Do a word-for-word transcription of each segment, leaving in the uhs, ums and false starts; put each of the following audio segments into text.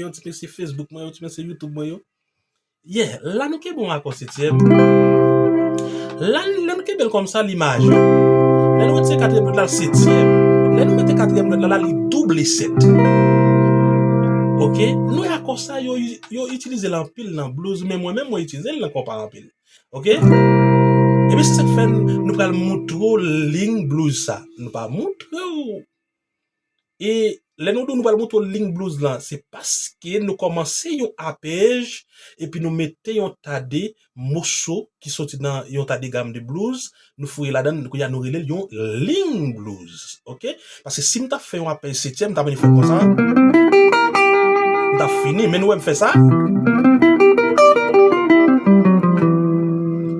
Yon ti mesye Facebook mwen yo, ti mesye YouTube mwen yo. Yeah, la nou kenbe yon akò setyèm. La, lè nou kenbe l kòmsa, li majè. Lè nou retire katriyèm dwèt la, l setyèm. Lè nou mete katriyèm dwèt la, la, li double sèt. Ok? Nou wè akò sa, yo, yo itilize l anpil nan blues, men mwen menm, mwen itilize l nan konpa anpil. Ok? Ebyen, se sa k fè n, nou pral moutre w liy blues sa. Nou pa moutre w E lè nou di w nou pral montre w liy blues lan, se paske nou kòmanse yon apèj, epi nou mete yon ta de moso ki soti nan yon ta de gam de blues, nou foure ladan l, kounye a nou rele l yon liy blues. Ok? Paske si m t ap fè yon apèj setyèm, m t ap vin fè konsa. M t ap fini, men nou wè m fè sa.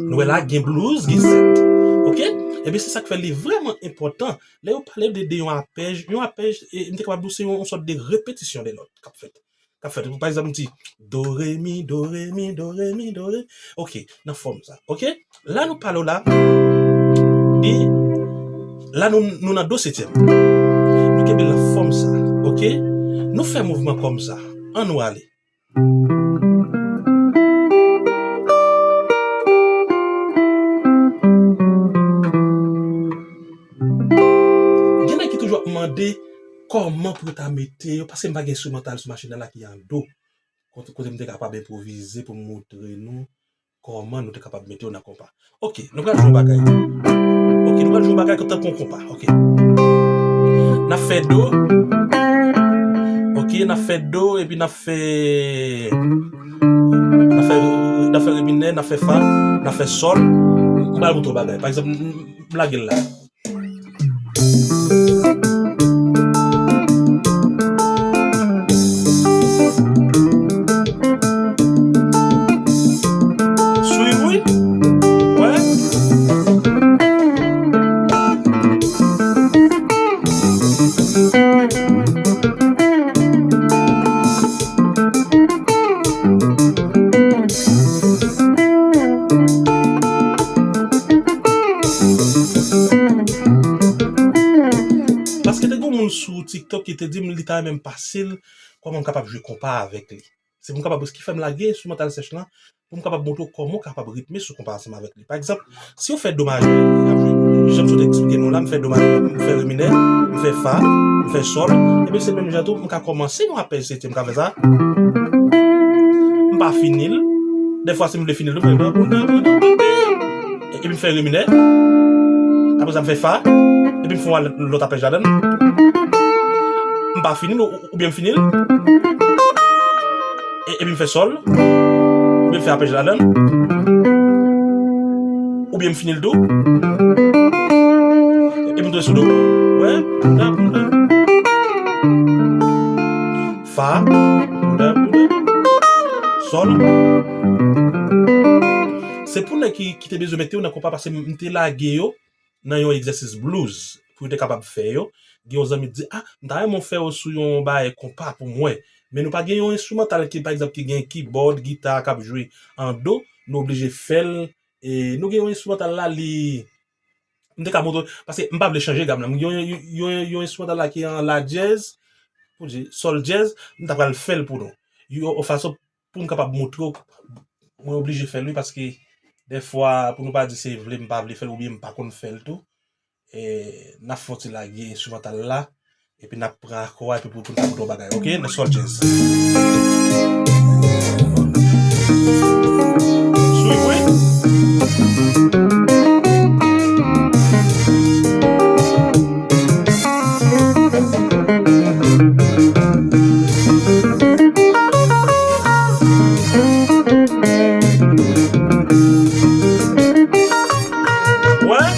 Nou wè la, gen blues, gen sèt. Ok? Ebyen, se sa k fè li vrèman enpòtan. Lè yo pale de, de yon apèj, yon apèj, e, m te kapab di w se yon, yon sòt de repetisyon de nòt k ap fèt. K ap fèt. Pa egzanp, m di, do, re, mi, do, re, mi, do, re, mi, do, re. Ok, nan fòm sa. Ok? La nou pale w la, e la nou, nou nan do setyèm. Nou kenbe l nan fòm sa. Ok? Nou fè mouvman kòm sa. An nou ale. Gen nèg ki toujou ap mande kòman pou yo ta mete yo, paske m pa gen enstrimantal sou machin nan la ki an do. Kote, kote m te kapab enpwovize pou m montre nou kòman nou te kapab mete yo nan konpa. Ok, nou pral jwe yon bagay. Ok, nou pral jwe yon bagay tankou yon konpa. Ok. N ap fè do. Ok, n ap fè do, epi n ap fè, n ap fè, n ap fè re minè, n ap fè fa, n ap fè sòl. M pral montre w bagay. Pa egzanp, m, m, m lage l la. Swiv wi. Wè. Paske te gen yon moun sou TikTok ki te di m li ta renmen m pase l kòman m kapab jwe konpa avèk li. Se pou m kapab, ki fè m lage enstrimantal sèch lan, pou m kapab montre w kòman w kapab ritme sou konpa ansanm avèk li. Pa egzanp, si w fè do majè, jan m sot eksplike nou la, m fè do majè, m fè re minè, m fè fa, m fè sòl, ebyen se menm jan tou, m ka kòmanse yon apèj setyèm, m ka fè sa. M pa fini l. Dèfwa, si m vle fini l tou, m fè epi m fè re minè. Apre sa, m fè fa. Epi m fè yon lòt apèj ladan l. M pa fini l, ou, oubyen m fini l. E, epi m fè sòl. Oubyen m fè apèj ladan l. Oubyen m fini l tou. Epi m tonbe sou do. Wè, poudè, poudè. Fa, poudè, poudè. Sòl. Se pou nèg ki, ki te bezwen mete yo nan konpa, paske m te lage yo nan yon egzèsis blues pou yo te kapab fè yo. Gen yon zanmi t di, "Ah, m ta renmen w fè yo sou yon bagay konpa pou mwen." Men nou pa gen yon enstrimantal ki, pa egzanp, ki gen kibòd, gita k ap jwe an do, nou oblije fè l. E nou gen yon enstrimantal la, li, m te ka montre, paske m pa vle chanje gam nan. M gen yon, yon, yon, yon enstrimantal la ki an la dyèz, pou di, sòl dyèz, m ta pral fè l pou nou. Yon, yon fason pou m kapab montre w, mwen oblije fè l wi, paske dèfwa, pou nou pa di se vle m pa vle fè l, oubyen m pa konn fè l tou, e, n ap fè yon ti lage enstrimantal la, epi n ap pran akò a, epi pou, pou n ka montre w bagay, ok? Nan sòl dyèz. Swiv, wi. Wè. Wè. Wè. Wè. Wè. Wè. Wè.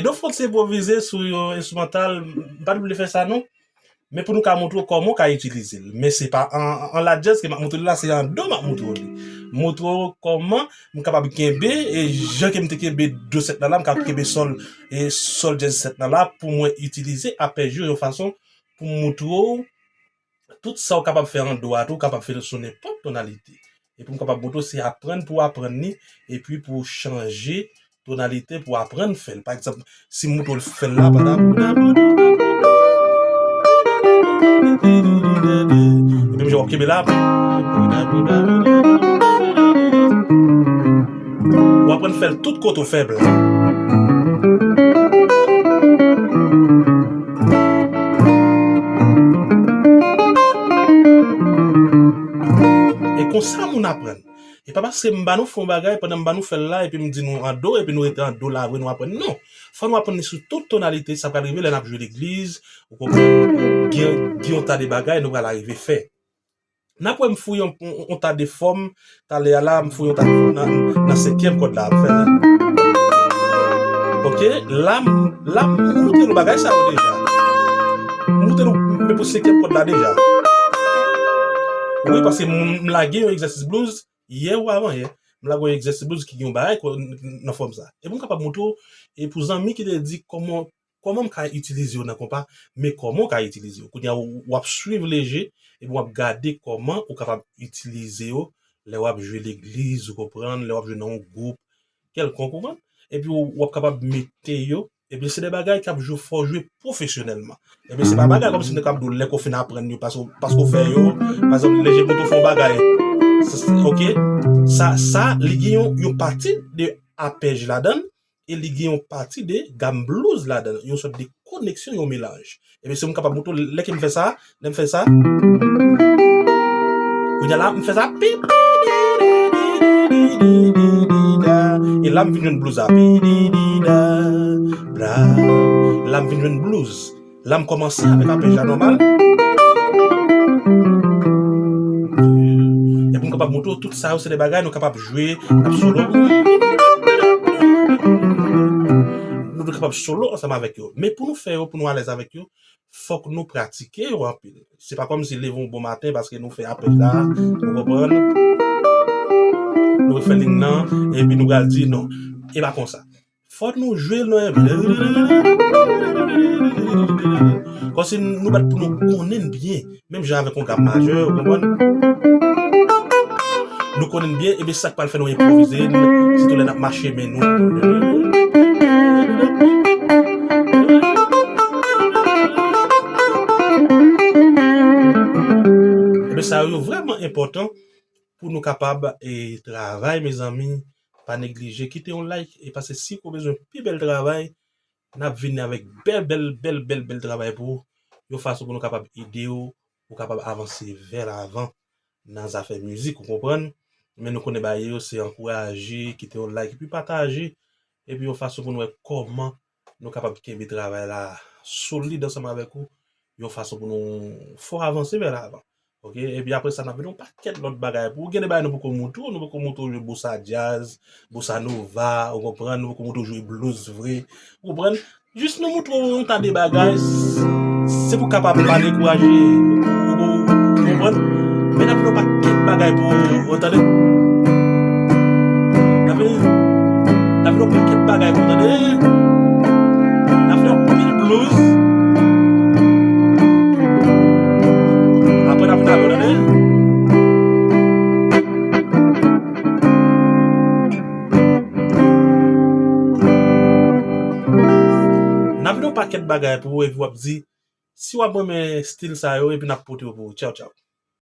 Donk fò w ti enpwovize sou yon enstrimantal, m pa t vle fè sa non. Men pou nou ka montre w kòman w ka itilize l. Men se pa an, an, an la djaz ke m ap montre w la, se an do m ap montre w li. Montre w kòman m kapab kenbe, e jan ke m te kenbe do sèt la la, m ka kenbe sòl, e sòl djaz sèt la la, pou mwen itilize apèj yo yon fason pou m montre w tout sa w kapab fè an do a tou, w kapab fè l sou nenpòt tonalite. Epi m kapab montre w se aprann pou w aprann li, epi pou w chanje tonalite pou w aprann fè l. Pa egzanp, si m montre w fè l la, pa la, epi m jan w ap kenbe la, w aprann fè l tout kote w fèb la. E konsa moun aprann. E pa paske m ba nou fè yon bagay, pandan m ba nou fè l la, epi m di nou an do, epi nou rete an do la vre, nou aprann. Non. Fò nou aprann li sou tout tonalite, sa pral rive lè n ap jwe legliz, ou konprann, gen, gen yon ta de bagay nou pral arive fè. N ap wè m fouye yon, yon, yon ta de fòm, talè a la, m fouye yon ta de fòm nan, nan senkyèm kòd la, ap fè. Ok, la, m, la, m montre nou bagay sa yo deja. M montre nou, men pou senkyèm kòd la deja. Wi, paske m, m lage yon egzèsis blues, yè ou avan yè, m lage yon egzèsis blues ki gen yon bagay nan fòm sa. E pou m kapab montre w, e pou zanmi ki te di kòman, kòman m ka itilize yo nan konpa, men kòman w ka itilize yo. Kounye a, w, w ap swiv leje, epi w ap gade kòman ou kapab itilize yo lè w ap jwe legliz, ou konprann, lè w ap jwe nan yon gwoup kèlkonk, ou konprann? Epi w, w ap kapab mete yo, epi se de bagay k ap jwe, fò w jwe pwofesyonèlman. Epi se pa bagay kòmsi m te kab di w lè ke w fin aprann yo, paske, paske w fè yo, pa egzanp, leje pou w fè yon bagay. Sa, sa, ok? Sa, sa, li gen yon, yon pati de apèj ladan l, e li gen yon pati de gam blues ladan l, yon sòt de koneksyon, yon melanj. Ebyen, si m kapab montre w, lè ke m fè sa, lè m fè sa, kounye a la, m fè sa, pi, pi, di, di, di, di, di, di, di, da. E la, m vin jwenn blues la, pi, di, di, da, bra. La, m vin jwenn blues. La, m kòmanse avèk apèj la nòmal. Epi m kapab montre w tout sa yo, se de bagay nou kapab jwe, n ap solo. Nou te kapab solo ansanm avèk yo. Men pou nou fè yo, pou nou alèz avèk yo, fòk nou pratike yo anpil. Se pa kòmsi leve yon bon maten paske nou fè apèj la, ou konprann? Nou fè liy nan, epi nou pral di non. E pa konsa. Fò nou jwe l nan yon, kòmsi nou bat pou nou konnen l byen. Menm jan avèk yon gam majè, ou konprann? Nou konnen l byen, ebyen sa k pral fè nou enpwovize l, sitou lè n ap mache men nou. Ebyen sa yo vrèman enpòtan pou nou kapab, e, travay, mezanmi. Pa neglije kite yon like, e paske si w bezwen pi bèl travay, n ap vini avèk bèl, bèl, bèl, bèl, bèl travay pou ou, yon fason pou nou kapab ede w, ou kapab avanse vè lavan nan zafè mizik, ou konprann? Men nou konnen bagay yo, se ankouraje, kite yon like, epi pataje, epi yon fason pou nou wè kòman nou kapab kenbe travay la solid ansanm avèk ou, yon fason pou nou fè w avanse vè lavan. Ok, epi apre sa, n ap vin yon pakèt lòt bagay pou ou. Gen de bagay nou poko montre w, nou poko montre w jwe bossa jazz, bossa nova, ou konprann, nou poko montre w jwe blues vre, ou konprann? Jis nou montre w yon ta de bagay, s-, se pou kapab pa dekouraje, ou, ou, ou konprann? Men n ap vin yon pakèt bagay pou ou, ou tande? N ap vin, n ap vin yon pakèt bagay pou ou, tande? N ap vin yon pil blues. Apre n ap vin avè w, tande? N ap vin yon pakèt bagay pou ou, epi w ap di, si w ap renmen stil sa yo, epi n ap pote yo pou ou. Tchaw, tchaw.